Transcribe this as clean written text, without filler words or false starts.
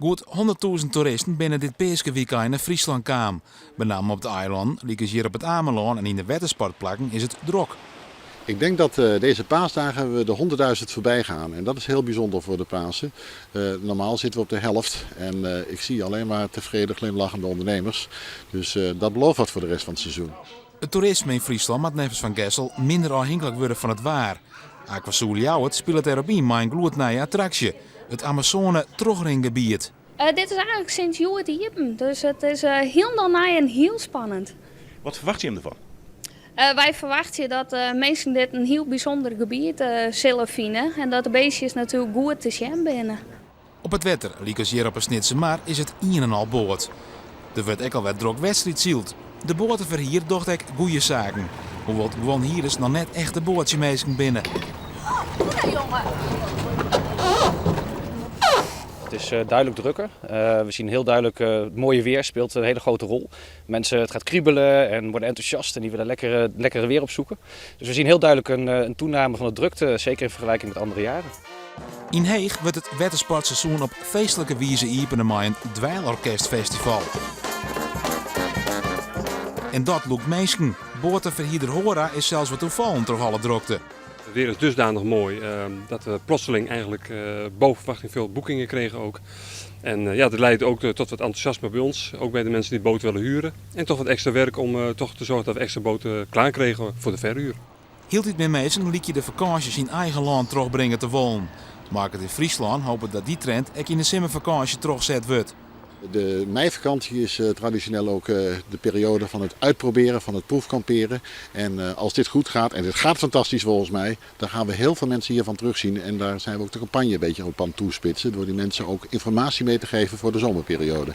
Goed 100.000 toeristen binne dit peaskewykein nei Fryslân kaam. Benammen op de eilannen, lykas hjir op It Amelân en yn de wettersportplakken is it drok. Ik denk dat deze paasdagen we de 100.000 voorbij gaan. En dat is heel bijzonder voor de Pasen. Normaal zitten we op de helft. En ik zie alleen maar tevreden glimlachende ondernemers. Dus dat belooft wat voor de rest van het seizoen. It toerisme yn Fryslân moat neffens Van Gessel minder ôfhinklik wurde fan it waar. Aquazoo Ljouwert spilet dêrop yn mei in gloednije attraksje, it Amazone trochringebiet. Dit is eigenlik sinds hjoed iepen, dus it is hielendal nij en hiel spannend. Wat ferwachtsje jim derfan? Wy ferwachtsje dat minsken dit in hiel bysûnder gebiet sille fine en dat de beestjes natuerlik goed te sjen binne. Op it wetter, lykas hjir op 'e Snitsermar, is it ien en al boat. Der wurdt ek al wer drok wedstriidsyld. De boateferhier docht ek goeie saken, hoewol't guon hierders noch net echte boatsjeminsken binne. Het is duidelijk drukker. We zien heel duidelijk, het mooie weer speelt een hele grote rol. Mensen, het gaat kriebelen en worden enthousiast en die willen lekkere, lekkere weer opzoeken. Dus we zien heel duidelijk een toename van de drukte, zeker in vergelijking met andere jaren. Yn Heech wurdt it wettersportseizoen op feestlike wize iepene mei in dweilorkestfestival. En dat lûkt minsken. Boateferhierder Hora is sels wat oerfallen troch alle drokte. Het weer is dusdanig mooi dat we plotseling eigenlijk boven verwachting veel boekingen kregen ook. En ja, dat leidt ook tot wat enthousiasme bij ons, ook bij de mensen die boten willen huren. En toch wat extra werk om toch te zorgen dat we extra boten klaar kregen voor de verhuur. Hieltyd mear minsken lykje de fakânsjes yn eigen lân trochbringe te wollen. Marketing Fryslân hopet dat dy trend ek yn de simmerfakânsje trochset wurdt. De meivakantie is traditioneel ook de periode van het uitproberen, van het proefkamperen. En als dit goed gaat, en dit gaat fantastisch volgens mij, dan gaan we heel veel mensen hiervan terugzien. En daar zijn we ook de campagne een beetje op aan het toespitsen, door die mensen ook informatie mee te geven voor de zomerperiode.